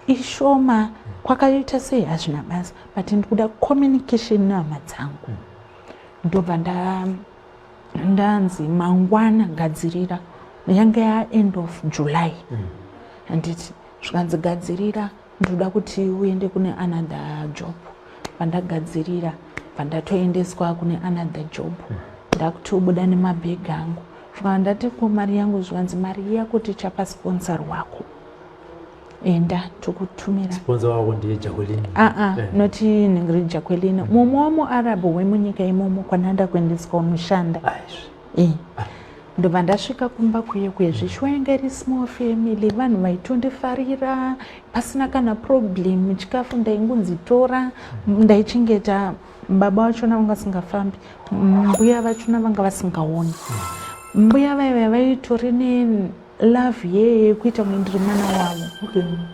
ishoma, kwakaita sei, hazvina basa, but ndikuda communication nehama dzangu. Ndobva ndanzi mangwana gadzirira. Yanga yaend of July, handiti? Zvikanzi, "Gadzirira, ndoda kuti uende kune another job." Pandagadzirira, pandatoendeswa kune another job, ndakutobuda nemabhegi angu. Zvikanzi, ndati, "Ko mari yangu?" Zvikanzi, "Mari yako tichapa sponsor wako, enda, tokutumira." Sponsor wako ndiye Jacqueline? Aa. Noti ningiri Jacqueline, mumwe wamuArab wemunyika imomo kwananda kuendeswa unoshanda. Aizvi. Ndobva ndasvika kumba kuye kuye. Zvishuwa yanga iri small family, vanhu vaitondifarira pasina kana problem. Chikafu ndaingunzi tora, ndaichengeta. Baba vachona vanga vasingafambi, mbuya vachona vanga vasingaoni. Mbuya vaiva vaitori nelove yeye yekuita kunge ndiri mwana wavo,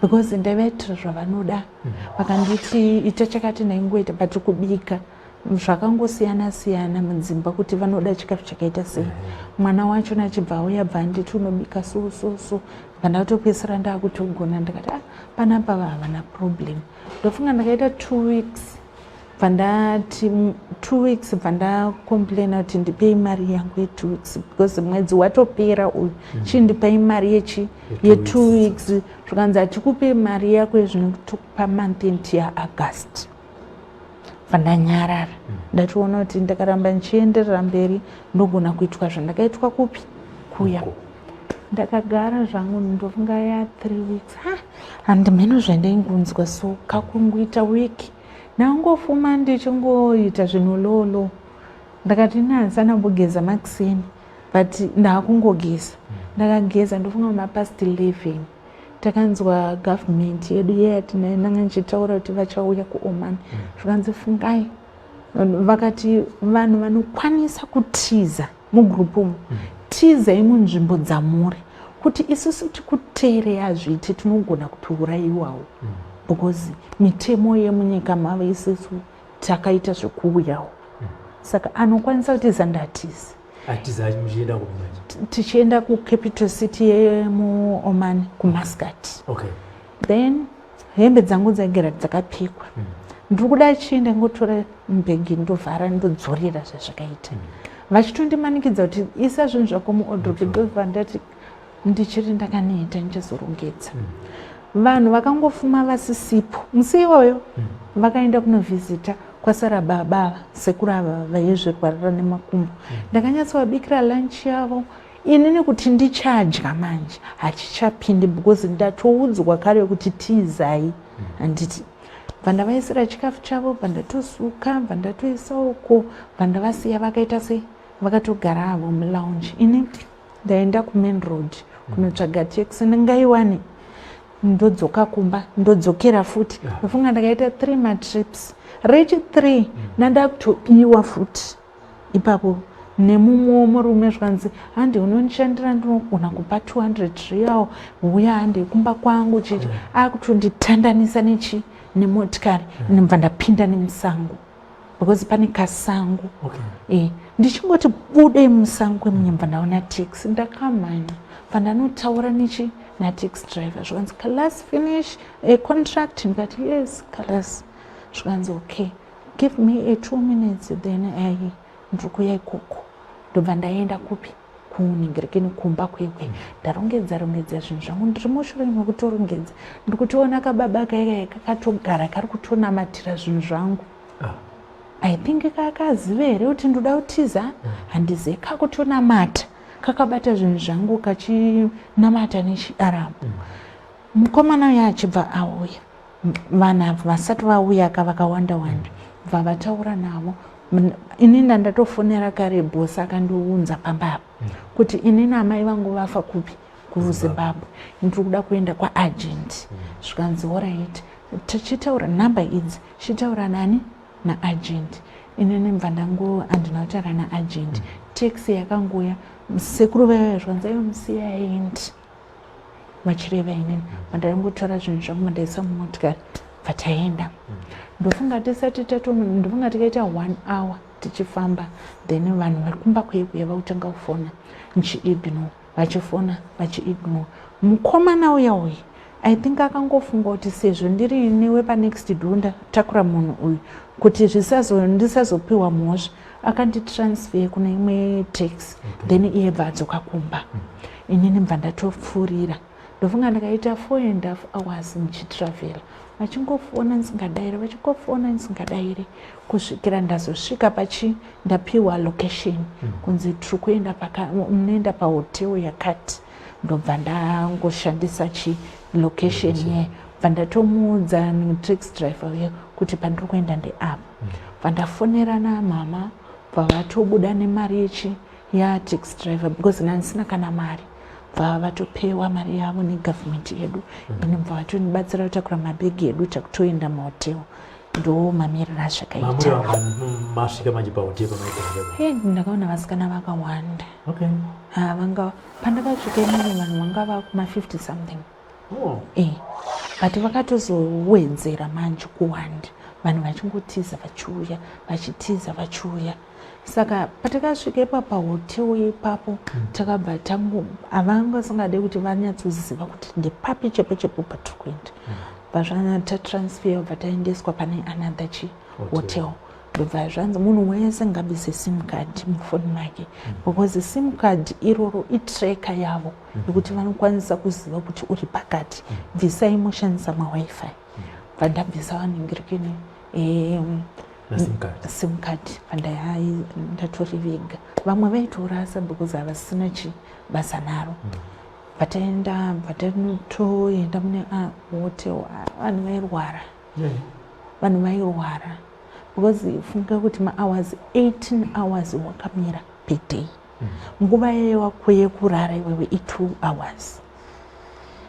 because ndaivaitira zvavanoda. Vakanditi ita chakati, ndaingoita, but kubika zvakangosiyana siyana mudzimba kuti vanoda chikafu chakaita sei. Mwana wachona achibva auya, bva anditi, "Unobika so so so." Bva ndatopedzisira ndaakutogona. Ndikati, "Ah, panapa havana problem." Ndofunga ndakaita 2 weeks, bva ndati 2 weeks, bva ndacomplaina kuti ndipei mari yangu ye2 weeks, because mwedzi watopera uyu. Chindipai mari yechi ye2 weeks. Zvikanzi, "Hatikupe mari yako yezvino, tokupa month end yaAugust." Bva ndanyarara. Ndatoona kuti ndakaramba ndichienderera mberi ndogona kuitwa zvandakaitwa kupi kuya. Ndakagara zvangu, ndofunga ya3 weeks. Ha, handimheno zvandaingonzwa, so kakungoita wiki ndangofuma ndichingoita zvinhu lolo. Ndakati nahandisana makuseni, but ndaakungogeza. Ndakageza, ndofunga mapast 11, takanzwa government yedu yeyatinanga ndichitaura kuti vachauya kuOman. Zvikanzi, "Fungai," vakati, "vanhu vanokwanisa kutiza mugroup umu, tizai munzvimbo dzamuri, kuti isusu tikuteerei hazviiti, tinogona kutourayiwawo, because mitemo yemunyika mavo isusu takaita zvekuuyawo. Saka anokwanisa kutiza ndatizi." Atiza muchienda kupi manje? Tichienda kucapital city yemuOman, kuMuscat. Then hembe dzangu dzaigara dzakapikwa. Ndiri kuda chienda ngotora mubhegi, ndovhara, ndodzorera zvazvakaita. Vachitondimanikidza kuti isa zvinhu zvako muwardrobe. Ndobva ndati ndichiri ndakaneta, ndichazorongedza. Vanhu vakangofuma vasisipo musi iwoyo. Vakaenda kunovhizita, kwasara baba sekuru ava vaizvirwarira nemakumbo. Ndakanyatsovabikira lunch yavo. Inini kuti ndichadya manje hachichapindi, because ndatoudzwa kare kuti tizai, handiti? Bva ndavaisira chikafu chavo, bva ndatosuka, bva ndatoisa uko, bva ndavasiya vakaita sei, vakatogara havo mulounge. Ini ndaenda kumain road kunotsvaga taxi, ndingaiwane, ndodzoka kumba, ndodzokera futi. Ndofunga ndakaita three matrips. Rechi three nandakutobiwa futi ipapo nemumwewo murume. Zvanzi, "Handi unondishandira, ndinogona kupa 200 real, uya handi kumba kwangu." Chichi akutonditandanisa nechi nemotikari. Ndobva ndapinda nemusango, because pane kasango. Ndichingoti bude musango emunyemba, ndaona taxi. Ndakamhanya, bva ndanotaura nechi nataxi driver. Zvikanzi, "Khalas, finish a contract?" Ndikati, "Yes, khalas." Zvikanzi, "Okay, give me a 2 minutes, then ai ndiri kuya ikoko." Ndobva ndaenda kupi? Kunhingirekeni kumba kwekwe. Ndarongedza rongedza zvinhu zvangu, ndiri mushure mekutorongedza, ndiri kutoona kababa kaikai kakatogara kari kutonamatira zvinhu zvangu. I think kakaziva here kuti ndoda kutiza, handizive. Kakutonamata kakabata zvinhu zvangu, kachinamata nechiArabu. Mukomana uyo achibva auya, vanhu ava vasati vauya ka vakawanda wanda, bva vataura navo. Inini ndandatofonera kare bhosi akandiunza pamba apa kuti inini amai vangu vafa kupi? KuZimbabwe. Ndiri kuda kuenda kwaagent. Zvikanzi, "Alright, tichitaura nhamba idzi, chitaura nani? Naagent." Inini mbva ndangu handina kutaura naagent. Taxi yakanguya, sekuru vaiva, zvikanzi, "Aiwa, musiya aendi," vachireva inini. Mandaingotora zvinhu zvangu, mandaisa mumotikari, bva taenda. Ndofunga tisati tato, ndofunga tikaita one hour tichifamba, then vanhu vari kumba kwekuya vakutanga kufona, nchiignore, vachifona, vachiignore. Mukomana uya uyu, I think akangofunga kuti sezvo ndiri newe panext door, ndatakura munhu uyu, kuti ndisazopiwa mhosva, akanditransfer kune imwe taxi. Then iye bva adzoka kumba. Inini bva ndatopfuurira. Ndofunga ndakaita 4.5 hours ndichitravhela, vachingofona ndisingadairi, vachingofona ndisingadairi, kusvikira ndazosvika pachi ndapiwa location, kunzi tiri kuenda, munoenda pahotel yakati. Ndobva ndangoshandisa chi location ye, bva ndatomuudza taxi driver uye kuti pandiri kuenda ndeapa. Bva ndafonera namama, bva vatobuda nemari yechi yataxi driver, because ndandisina kana mari. Bva vatopewa mari yavo negovernment yedu. Ine bva vatondibatsira kutakura mabhegi edu, takutoenda muhotel. Ndo mamiriro azvakaita. Masvika manje pahotel pamaigara? He, ndakaona vasikana vakawanda. Vanga pandakasvika inini vanhu vanga vakuma 50 something. E, but vakatozowedzera manje kuwanda, vanhu vachingotiza vachiuya, vachitiza vachiuya. Saka patakasvika ipapo pahotel ipapo, takabva tango, havanga vasingade kuti vanyatsoziva kuti ndepapi chepo chepo patiri kuenda. Bva tatransfer, bva taendeswa pane another chi hotel. Ndobva zvanzi munhu wese ngabvise SIM card mufoni make, because SIM card iroro itracker yavo yekuti vanokwanisa kuziva kuti uri pakati. Bvisai, moshandisa maWiFi. Bva ndabvisa vanhingirikini SIM card, ndatoriviga. Vamwe vaitorasa because havasina chibasa naro. Bvataenda, bvatatoenda mune hotel, vanhu vairwara, vanhu vairwara, because funga kuti mahours 18 hours wakamira per day. Nguva yewako yekurara iwewe i2 hours.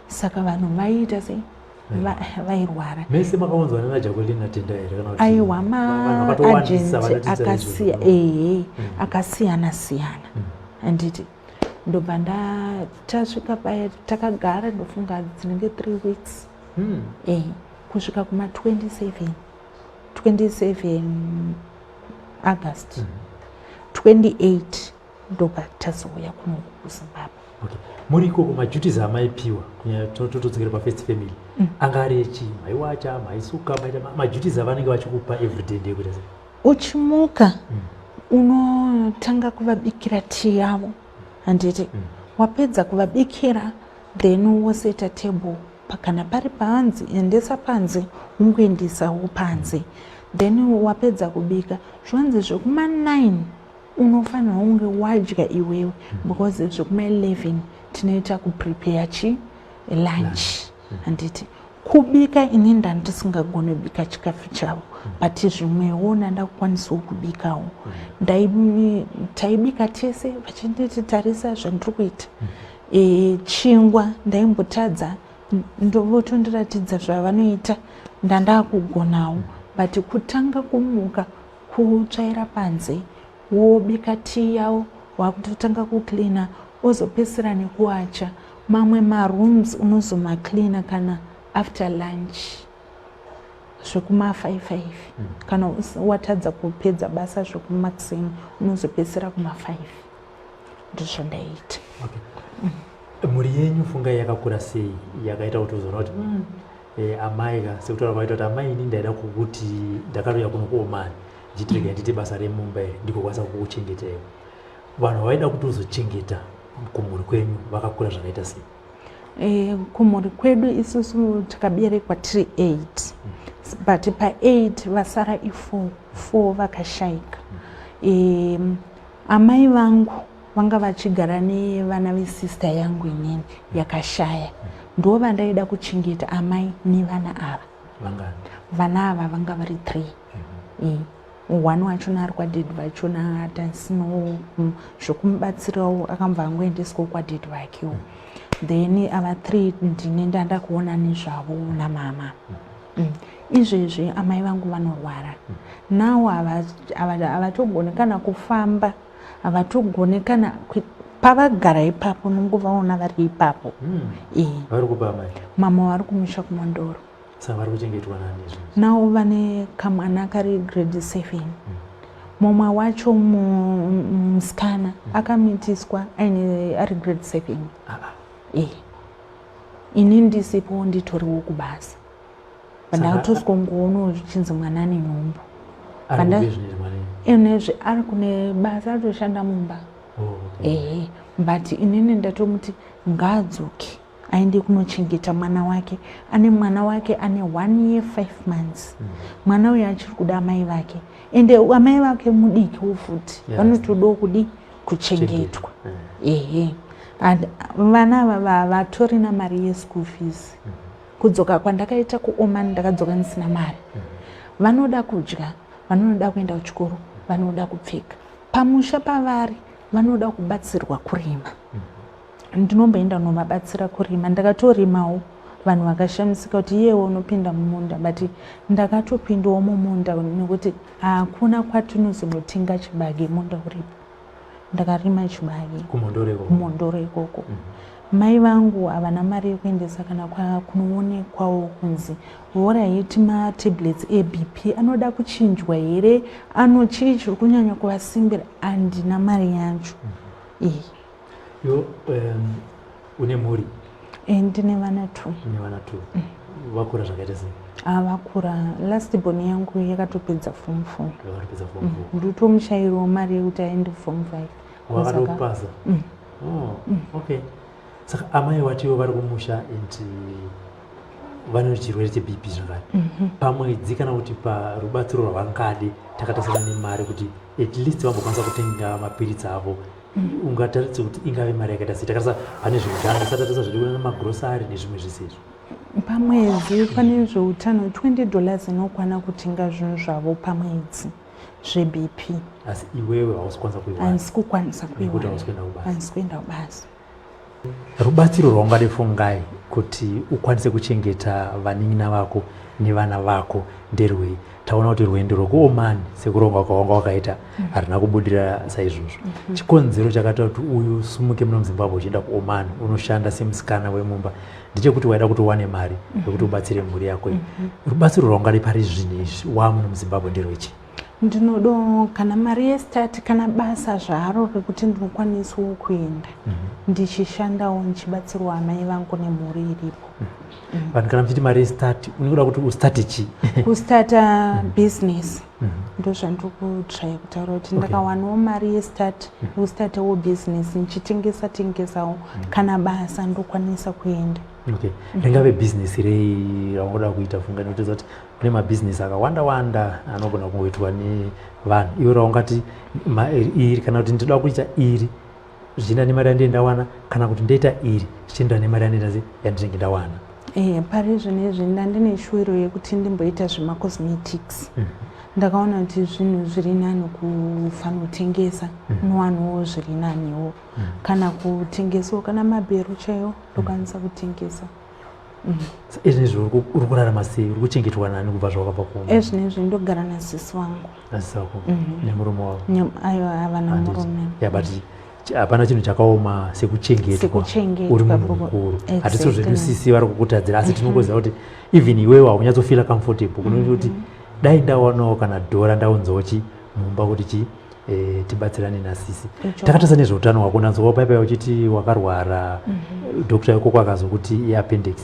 Saka vanhu vaiita sei? Vairwara. Mese makaunzwa nana Jacqueline naTenda here, kana kuti Aiwa, vanhu vakatowandisa maagent vanotidza akasiya izvozvo? Ehe, akasiyana siyana, handiti? Ndobva tasvika paya, takagara ndofunga dzinenge 3 weeks. Kusvika kuma27 27 August 28, ndobva tazouya kuno kuZimbabwe. Okay. Muri ikoko, maduties amaipiwa, kunyanya totodzokera pafirst family, anga ari echii? Maiwacha, maisuka, maita maduties avanenge vachikupa everyday ndeyekuita sei? Uchimuka, unotanga kuvabikira tii yavo, handiti? Wapedza kuvabikira, then woseta table. Kana pari panze, endesa panze, ungoendesawo panze. Then wapedza kubika, zvanzi zvekuma9 unofanira kunge wadya iwewe, because zvekuma11 tinoita kuprepare chi lunch, handiti? Kubika, ini ndandisingagoni kubika chikafu chavo, but zvimwewo ndandakukwanisawo kubikawo. Taibika tese, vachinditi tarisa zvandiri kuita. Chingwa ndaimbotadza, ndovotondiratidza zvavanoita, ndandakugonawo. But kutanga kumuka, kutsvaira panze, wobika tii yavo, wakutotanga kucleana, ozopedzisira nekuwacha. Mamwe marooms unozomacleana kana after lunch zvekuma5 5. Kana watadza kupedza basa zvekumaxini, unozopedzisira kuma5. Ndizvandaiita. Okay. Mhuri yenyu, fungai, yakakura sei yakaita kuti uzoona kuti amai ka, sekutaura kwaita kuti amai, ini ndaida kukuti ndakatouya kuno kuOman ndichiti regai ndiite basa remumba iri, ndigokwanisa kukuchengetaiwo. Vanhu vaida kuti uzochengeta Kumhuri kwenyu vakakura zvakaita sei? Kumhuri kwedu isusu takaberekwa tiri 8, but pa8 vasara i4, 4 vakashaika. Amai vangu vanga vachigara nevana vesister yangu inini yakashaya. Ndo vandaida kuchengeta, amai nevana ava. Vangani? Vana ava vanga vari 3. One wachona ari kwadaddy vachona, tasino zvokumubatsirawo, akambva angoendeswawo kwadaddy vakewo. Then ava 3 ndine ndanda kuona nezvavo namama. Izvezvi amai vangu vanorwara now, havatogoni kana kufamba, havatogoni kana pavagara ipapo, nongovaona vari ipapo. Vari kupa amai? Mama vari kumusha kuMondoro. Saka vari kuchengetwa nani izvozvi? Nawo vane kamwana kari grade 7. Mumwe wacho musikana akamitiswa aine ari grade 7. Ini ndisipo, nditoriwo kubasa, pandakatoswongoona zvichinzi mwana ane nhumbu. Ari kupi zvinezvi mwana? Inezvi ari kune basa, atoshanda mumba. Oh, okay. Ehe, but inini ndatomuti ngaadzoke aende kunochengeta mwana wake. Ane mwana wake ane 1 year 5 months. Mwana uyu achiri kuda amai vake, ende amai vake mudikiwo futi. Vanotodawo kudi kuchengetwa. Ehe, and vana ava vatorina mari yeschool fees. Kudzoka kwandakaita kuOman, ndakadzoka ndisina mari. Vanoda kudya, vanoda kuenda kuchikoro, vanoda kupfeka. Pamusha pavari vanoda kubatsirwa kurima. Ndinomboenda kunovabatsira kurima. Ndakatorimawo, vanhu vakashamisika kuti iyewo unopinda mumunda, but ndakatopindawo mumunda nekuti hakuna kwatinozonotenga chibage munda uripo. Ndakarima chibage. KuMondoro ikoko? KuMondoro ikoko. Mai vangu havana mari yekuendesa kana kunoonekwawo kunzi alright, matablets eBP anoda kuchinjwa here, ano chii chiri kunyanya kuvasimbira. Handina mari yacho. Iwo une mhuri? Ndine vana two. Une vana two. Vakura zvakaita sei? Vakura. Last born yangu yakatopedza form four. Vakatopedza form four. Ndotomushayirawo mari yekuti aende form five. Wakatopasa? Oh, okay. Saka amai watiwo vari kumusha and vane chirwere cheBP zvakare. Pamwedzi kana kuti parubatsiro rwavangade, takatarisana nemari kuti at least vambokwanisa kutenga mapiritsi avo, ungataridze kuti ingave mari yakaita sei, takatarisa pane zveutano, tisati tatarisa zviri kuenda nemagrosari nezvimwe zvese izvo? Pamwedzi pane zveutano, $20 inokwana kutenga zvinhu zvavo pamwedzi zveBP. Asi iwewe hausi kukwanisa kuiwana? Handisi kukwanisa Nekuti kuiwana. Hausi kuenda kubasa. Handisi kuenda kubasa. Rubatsiro rwaungade, Fungai, kuti ukwanise kuchengeta vanin'ina vako nevana vako nderwei? Taona kuti rwendo rwekuOman sekurongwa kwawanga wakaita harina kubudirira saizvozvo. Chikonzero chakaita kuti uyu sumuke muno muZimbabwe uchienda kuOman unoshanda semusikana wemumba ndechekuti waida kuti uwane mari yekuti ubatsire mhuri yako iyi. Rubatsiro rwaungade pari zvinhu izvi wamuno muZimbabwe nderwechi? Ndinodo kana mari yestart, kana basa zvaro rekuti ndinokwanisawo kuenda ndichishandawo, ndichibatsirwa amai vangu nemhuri iripo. Vanhu, kana muchiti mari yestart, unenge kuti ustate chii? Kustata business, ndozvandiri kutry kutaura kuti ndakawanawo mari yestart, yekustatawo business ndichitengesa tengesawo, kana basa ndokwanisa kuenda. Okay, ringave bhizinesi rei raungoda kuita, Funga? Ndinotoziva kuti kune mabhizinesi akawanda wanda anogona kungoitwa nevanhu. Iwe raungati iri, kana kuti ndinoda kuita iri zvichienda nemari yandinenge ndawana, kana kuti ndoita iri zvichienda nemari yandinenge yandinenge ndawana? Pari zvinezvi ndandine shuwiro yekuti ndimboita zvemacosmetics. Ndakaona kuti zvinhu zviri nani kufanotengesa, unowanawo zviri naniwo. Kana kutengesawo kana mabhero chaiwo ndokwanisa kutengesa. Izvinezvi uri kurarama sei? Uri kuchengetwa nani kubva zvawakabva kuoma? Ezvinezvi ndogara nasisi wangu. Nasisi wako nemurume wavo? Aiwa, havana Handiti. murume. Yeah, but hapana chinhu chakaoma sekuchengetwa Sekuchengetwa, uri munhu mukuru. Hatisi zvedu sisi vari kukutadzira, asi tinongoziva kuti even iwewe haunyatsofeela comfortable kunoti kuti dai ndawanawo kana dhora ndaunzawo chi mumba kuti chi tibatsirane nasisi. Takatarisa nezveutano hwako, ndanzwa paipai uchiti wakarwara, doctor ikoko akazokuti iappendix.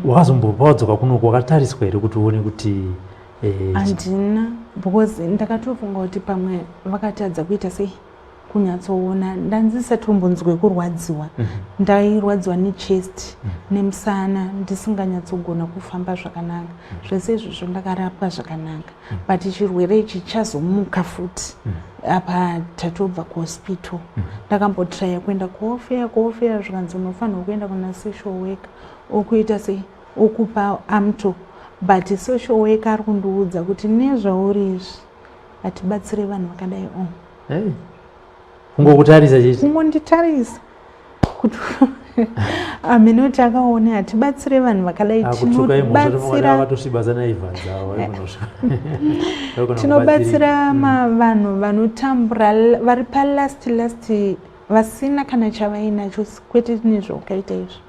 Wakazombopa wadzoka kunoku, wakatariswa here kuti uone kuti Handina, because ndakatofunga kuti pamwe vakatadza kuita sei. Kunyatsoona ndandisatombonzwe kurwadziwa. Ndairwadziwa nechest nemusana, ndisinganyatsogona kufamba zvakanaka. Zvese izvozvo ndakarapwa zvakanaka, but chirwere ichi chazomuka futi. Apa tatobva kuhospital, ndakambotraya kuenda kuofeya, kuofeya zvikanzi unofanirwa kuenda kuna social worker, okuita sei, okupa amto. But social worker ari kundiudza kuti nezvauri izvi hatibatsire vanhu vakadai o. Hey. Kungokutarisa chete? Kungonditarisa kuti aminoti akaone, hatibatsire vanhu vakadai. Akutukai mhosva, vakatosviba sanaivha dzavo. Tinobatsira vanhu vanotambura, vari palast last, vasina kana chavainacho, kwete nezvaukaita izvi.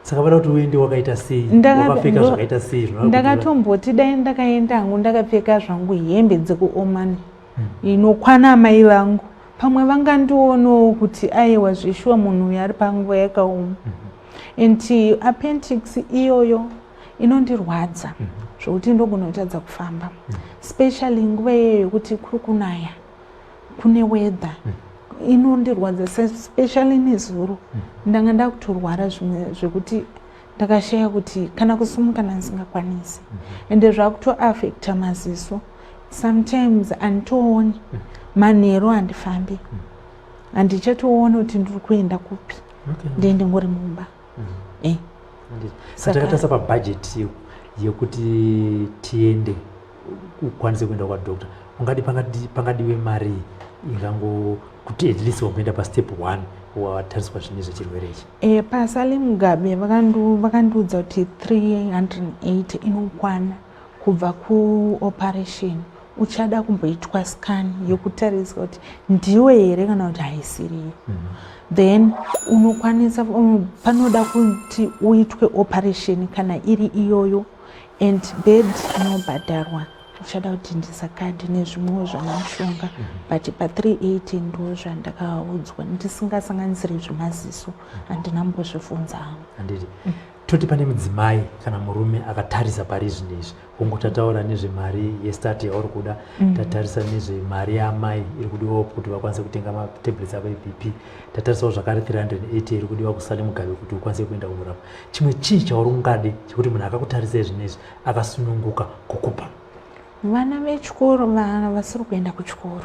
Saka vada kuti uende wakaita sei? Wakapfeka zvakaita sei? Ndakatomboti dai ndakaenda hangu ndakapfeka zvangu hembe dzekuOmani inokwana amai vangu, pamwe vangandionawo kuti aiwa, zveshuwa munhu uyu ari panguva yakaoma. And appendix iyoyo inondirwadza zvokuti ndogona kutadza kufamba, specially nguva iyoyo yekuti kuri kunaya, kune weather inondirwadza. Especially nezuro ndanga ndakutorwara zvimwe zvekuti ndakashaya kuti kana kusumuka ndandisingakwanisi. Ende zvakutoafecta maziso, sometimes handitooni manheru, handifambi, handichatooni kuti ndiri kuenda kupi. Ndee ndingori mumba. Saka takatarisa pabhajeti yekuti tiende, ukwanise kuenda kwadoctor, ungadi pangadiwe mari ingango kuti at least wamboenda pastep one, watariswa zvine zvechirwere ichi? PaSally Mugabe vakandiudza kuti 380 inokwana kubva kuoperation. Uchada kumboitwa scan yekutarisa kuti ndiwe here kana kuti haisiriyo. Then unokwanisa panoda kuti uitwe operation kana iri iyoyo, and bed inobhadharwa, uchada kudhindisa kadhi nezvimwewo zvana mushonga. But pa380 ndo zvandakaudzwa, ndisingasanganisiri zvemaziso, handina mbozvibvunza hangu. Handiti toti pane mudzimai kana murume akatarisa pari zvino izvi, hongu tataura nezvemari yestart yauri kuda, tatarisa nezvemari yaamai iri kudiwawo kuti vakwanise kutenga matablets avo eBP, tatarisawo zvakare 380 iri kudiwa kuSally Mugabe kuti ukwanise kuenda kunorapwa, chimwe chii chauri ungade chekuti munhu akakutarisa zvino izvi akasununguka kukupa? Vana vechikoro, vana vasiri kuenda kuchikoro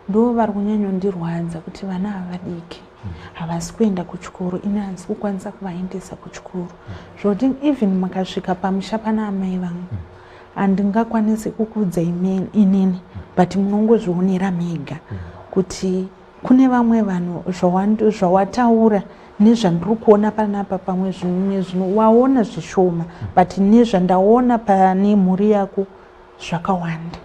ndo vari kunyanyondirwadza, kuti vana havadiki havasi kuenda kuchikoro, ini handisi kukwanisa kuvaendesa kuchikoro. Zvokuti even makasvika pamusha pana amai vangu, handingakwanisi kukuudzai inini, but munongozvionera mega kuti kune vamwe vanhu zvawataura nezvandiri kuona panapa, pamwe zvimwe zvino waona zvishoma, but nezvandaona pane mhuri yako zvakawanda.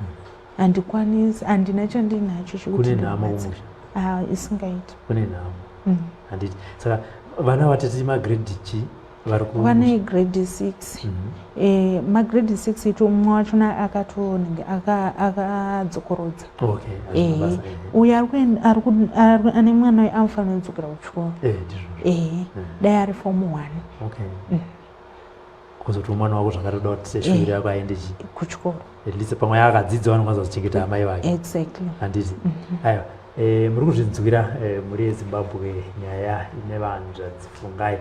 Handikwanisi, handina chandinacho chekuti Kune nhamo ndikubatsire. kumusha? Ah, isingaiti. Kune nhamo, handiti? Saka vana vatiti magrade chi vari ku Vane grade 6. Magrade 6 ito mumwe wachona akatonenge akadzokorodza. Okay, hazvina basa. Uyo ane mwana uyu anofanira kudzokera kuchikoro. Ndizvozvo. Ehe, dai ari form 1. Okay, kuzoti mwana wako zvakatoda kuti seshuviro yako aende chi Kuchikoro. At least pamwe akadzidza, vanokwanisa kuchengeta amai vake. Exactly. Handiti? Aiwa, muri kuzvinzwira, mhuri yeZimbabwe, nyaya ine vanzvadzi Fungai.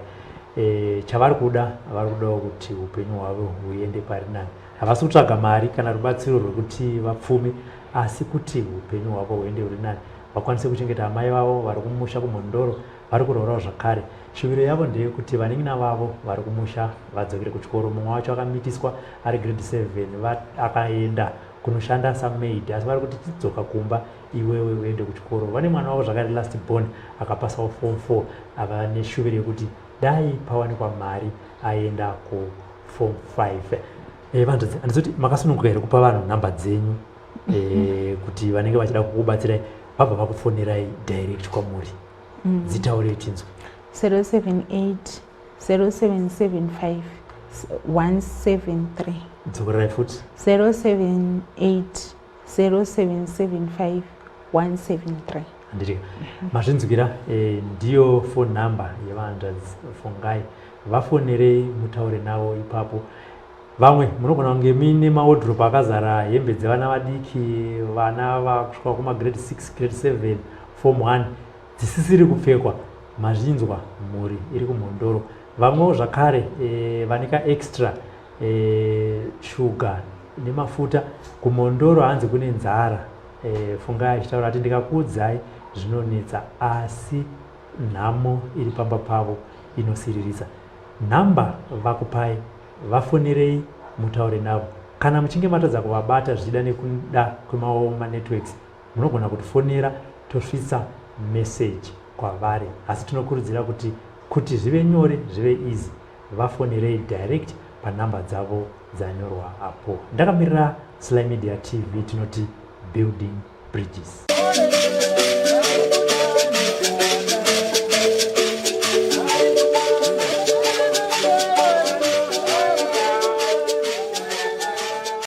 Chavari kuda, vari kudawo kuti upenyu hwavo huende pari nani. Havasi kutsvaga mari kana rubatsiro rwekuti vapfume, asi kuti upenyu hwavo huende huri nani, vakwanise kuchengeta amai vavo vari kumusha kuMhondoro, vari kurwarawo zvakare. Shuviro yavo ndeyekuti vanin'ina vavo vari kumusha vadzokere kuchikoro. Mumwe wacho akamitiswa ari grade 7, akaenda kunoshanda samaid, asi vari kuti chidzoka kumba iwewe uende kuchikoro. Vane mwana wavo zvakare, last born, akapasawo form 4, ava neshuviro yekuti dai pawanikwa mari aenda kuform 5. Vanhu, handizoti makasununguka here kupa vanhu nhamba dzenyu, kuti vanenge vachida kukubatsirai vabva vakufonerai direct kwamuri? Dzitaurei tinzwe. 078 0775 173. Dzokorerai futi. 078 0775 173. Handiti mazvinzwira? Ndiyo phone number yevanzvadzi Fungai. Vafonerei mutaure navo ipapo. Vamwe munogona kunge muine mawardrobe akazara hembe dzevana vadiki, vana vakusvika kumagrade 6, grade 7. Form 1 dzisisiri kupfekwa. Mazvinzwa, mhuri iri kuMhondoro. Vamwewo zvakare vane kaextra shuga nemafuta kuMhondoro, hanzi kune nzara. Fungai achitaura ati ndikakuudzai zvinonetsa, asi nhamo iri pamba pavo inosiririsa. Nhamba vakupai, vafonerei mutaure navo. Kana muchinge matadza kuvabata, zvichida nekuda kwemaoma networks, munogona kutifonera tosvitsa message kwavari, asi tinokurudzira kuti zvive nyore, zvive easy, vafonerei direct panhamba dzavo dzanyorwa apo. Ndakamirira Sly Media TV, tinoti building bridges.